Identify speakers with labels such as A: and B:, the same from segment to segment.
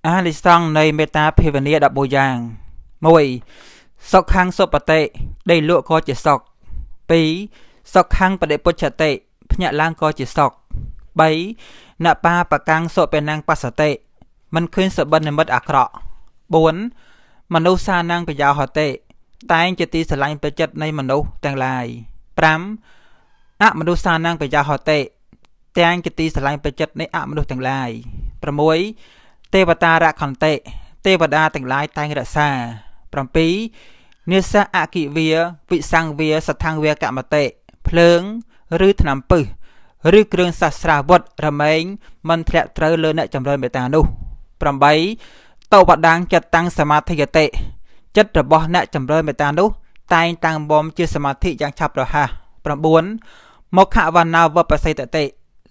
A: អានិសង្សនៃមេត្តាភាវនា14យ៉ាង1សុខੰសុបតិដេកលក់ក៏ជាសុខ2សុខੰបដិពុច្ឆតិភ្ញាក់ឡើងក៏ជាសុខ3នបាបកាំងសុបេនំបស្សតិមិនឃើញសបិននិមិត្តអាក្រក់4មនុស្សសានំប្រយោហតិតែងជាទីស្រឡាញ់ប្រចិត្តនៃមនុស្សទាំងឡាយ5អមនុស្សសានំប្រយោហតិទាំងជាទីស្រឡាញ់ប្រចិត្តនៃអមនុស្សទាំងឡាយ6ទេវតារខន្តិទេវតាទាំងឡាយតែងរក្សា7និសៈអគិវាវិសង្វាសថង្វាកមតិភ្លើងឬថ្នាំពឹសឬគ្រឿងសាស្ត្រាវុធរមែងមិនធ្លាក់ត្រូវលើអ្នកចម្រើនមេត្តានោះ8តវដាងចិត្តតាំងសមាធិយតិចិត្តរបស់អ្នកចម្រើនមេត្តានោះតែងតាំងបំជាសមាធិយ៉ាងឆាប់រហ័ស9មខវណ្ណាវបសិតតិ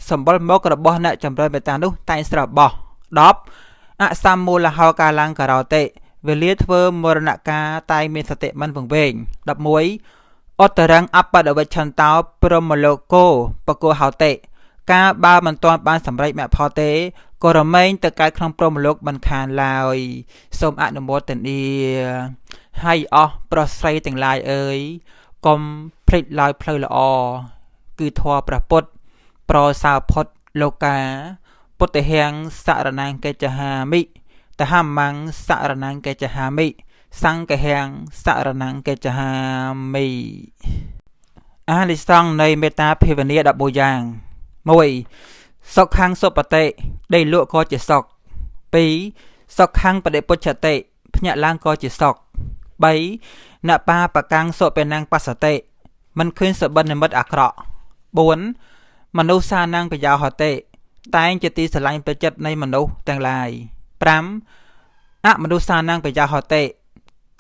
A: សម្បុរមុខរបស់អ្នកចម្រើនមេត្តានោះតែងស្របោះ10អសមូលហោកាលង្ករោតិវេលាធ្វើមរណការតែមានសតិមិនវង្វេង11អត្តរងអបដវិច្ឆន្តោព្រមលោកោបកោហោតិការបើមិនទាន់បានសម្រេចមគ្គផលទេក៏រមែងទៅកើតក្នុងព្រហ្មលោកមិនខានឡើយសូមអនុមោទនាហើយអស់ប្រុសស្រីទាំងឡាយអើយកុំភ្លេចឡើយផ្លូវល្អគឺធម៌ព្រះពុទ្ធប្រសើរផុតលោកាពុទ្ធហੰសរណង្កិច្ឆាមិតហមੰសរណង្កិច្ឆាមិសង្ឃហੰសរណង្កិច្ឆាមិអានិសង្សនៃមេត្តាភាវនា14យ៉ាង1សុខੰសុបតិដេកលក់ក៏ជាសុខ2សុខੰបដិពុច្ឆតិភ្ញាក់ឡើងក៏ជាសុខ3នបាបកាំងសុបេនំបស្សតិមិនឃើញសបិននិមិត្តអាក្រក់4មនុស្សសានំប្រយោហតិតែងជាទីស្រឡាញ់ប្រចិត្តនៃមនុស្សទាំងឡាយ5អមនុស្សសានំប្រយោហតិ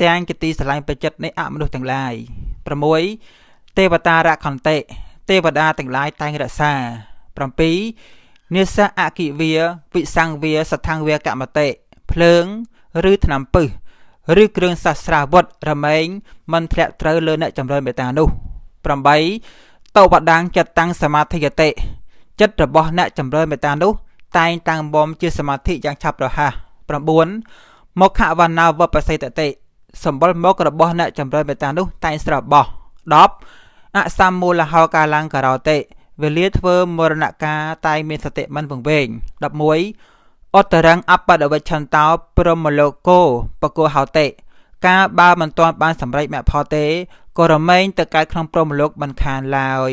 A: ទាំងជាទីស្រឡាញ់ប្រចិត្តនៃអមនុស្សទាំងឡាយ6ទេវតារខន្តិទេវតាទាំងឡាយតែងរក្សា7និសៈអគិវាវិសង្វាសថង្វាកមតិភ្លើងឬថ្នាំពឹសឬគ្រឿងសាស្ត្រាវុធរមែងមិនធ្លាក់ត្រូវលើអ្នកចម្រើនមេត្តានោះ8តវដាងចិត្តតាំងសមាធិយតិចិត្តរបស់អ្នកចម្រើនមេត្តានោះតែងតាំងបំជាសមាធិយ៉ាងឆាប់រហ័ស9មខវណ្ណាវបសិតតិសម្បុរមុខរបស់អ្នកចម្រើនមេត្តានោះតែងស្របោះ10អសមូលហោកាលង្ករោតិវេលាធ្វើមរណការតែមានសតិមិនវង្វេង11អត្តរងអបដវិច្ឆន្តោព្រមលោកោបកោហោតិការបើមិនទាន់បានសម្រេចមគ្គផលទេក៏រមែងទៅកើតក្នុងព្រហ្មលោកមិនខានឡើយ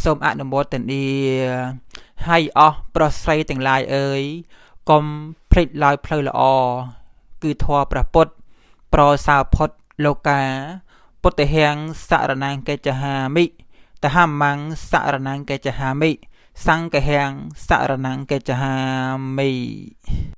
A: សូមអនុមោទនាហើយអស់ប្រុសស្រីទាំងឡាយអើយកុំភ្លេចឡើយផ្លូវល្អគឺធម៌ព្រះពុទ្ធប្រសើរផុតលោកាពុទ្ធហੰសរណង្កិច្ឆាមិតហមੰសរណង្កិច្ឆាមិសង្ឃហੰសរណង្កិច្ឆាមិ។